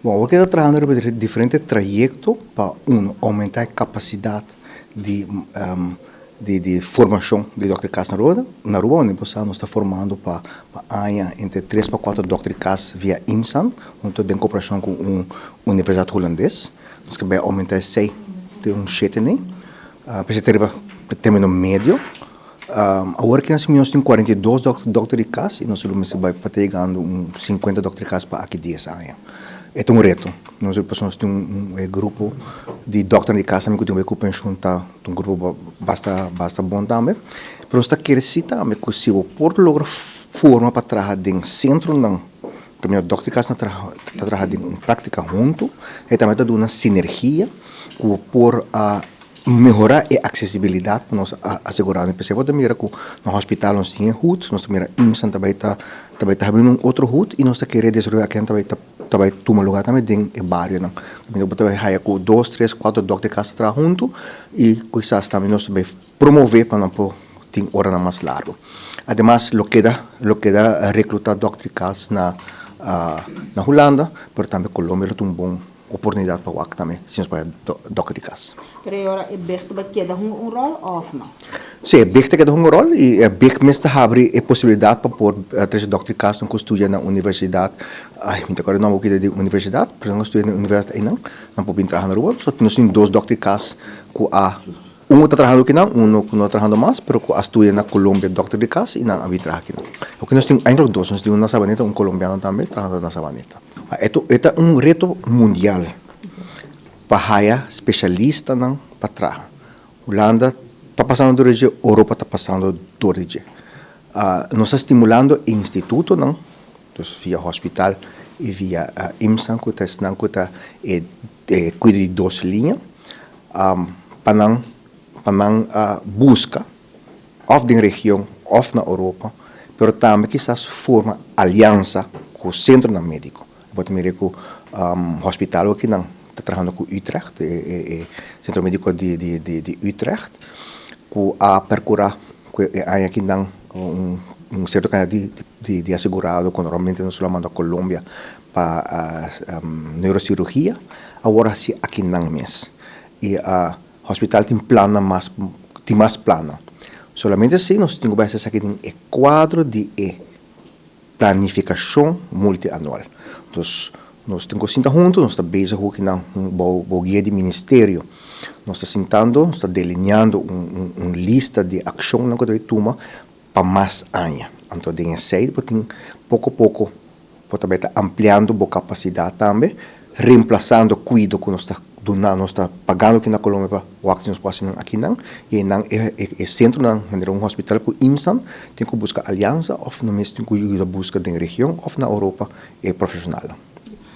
Bon, awor ta trahando riba diferente trayekto pa, uno, oumentá e kapasidat di formashon di dòkter di kas na Aruba. Na Aruba, unda nos ta formando pa aña entre 3 pa 4 dòkter di kas via IMSAN, huntu den kooperashon ku un universidat hulandes. Nos ke bai oumentá esei te un 7 ne. P'esei ta riba término medio. Awor aki nos tin 42 dòkter di kas i nos lo mester bai pa ta yegando un 50 dòkter di kas pa aki 10 aña. E ta un reto. Nos nos tin un grupo di dòkter di kas tambe ku tin ku penshun, ta un grupo basta basta bon tambe. Pero nos ta kere si tambe ku si bo por logra forma pa traha den sentronan, kaminda dòkter di kas ta traha den un práktika huntu, e tambe ta duna sinergia ku bo por mehorá e aksesibilidat pa nos asegurá. P'esei bo ta mira ku na hospital nos tin e hut, nos ta mira IMSAN ta bai ta ta bai ta habri un otro hut i nos ta kere desaroyá akinan ta bai ta ta bai tuma lugá tambe den e barionan. Kaminda bo ta bai haya ku dos, tres, kuater dòkter di kas ta traha huntu i kisas tambe nos ta bai promové pa nan por tin oranan mas largu. Ademas lo keda reklutá dòkter di kas na Hulanda, pero tambe Colombia lo ta un bon oportunidat pa wak tambe si nos por dòkter di kas. Pero awor e BIG ta keda un ròl òf no? Si, e BIG ta keda un ròl i e BIG mes ta habri e posibilidat pa por trese dòkter di kas ku studia na universidat. Ai, mi ta kòrda e nòmber di universidat, pero nan studia na universidat einan, nan por bin traha na Aruba. So nos tin dos dòkter di kas ku a un ta trahando akinan, un ku no ta trahando mas, pero ku a studia na Colombia dòkter di kas i nan a bin traha akinan. Oke, nos tin eigenlijk dos, nos tin un na Sabaneta, un kolombiano tambe trahando na Sabaneta. E ta un reto mundial pa haya spesialistanan pa traha. Hulanda ta pasando dor di dje, Europa ta pasando dor di dje. Nos ta stimulando institutonan, dus via hospital i via IMSAN ku ta esnan ku ta e kuido di dos liña, pa nan buska òf den region òf na Europa, pero tambe kisas forma aliansa ku sentronan médiko. Bo ta mira ku hospital akinan ta trahando ku Utrecht, e sentro médiko di Utrecht, ku a perkurá ku e aña akinan un sierto kantidat di asegurado ku normalmente nos lo a manda Colombia pa neurosirugia, awor a hasi akinan mes. I hospital tin plannan mas, tin mas plannan. Solamente si nos tin ku bai hasi esaki den e kuadro di e planifikashon multianual. Dus nos tin ku sinta huntu, nos ta bezig ku kinan bou guia di ministerio. Nos ta sintando, nos ta delineando un lista di akshonnan ku ta bai tuma pa mas aña. Anto den esei bo tin poko poko bo ta bai ta ampliando bo kapasidat tambe, remplasando kuido ku nos ta duna, nos ta pagando aki na Colombia pa wak si nos por hasi nan akinan, i einan e sentronan manera un hospital ku IMSAN tin ku buska aliansa òf nan mes tin ku yuda buska den region òf na Europa e profeshonalnan.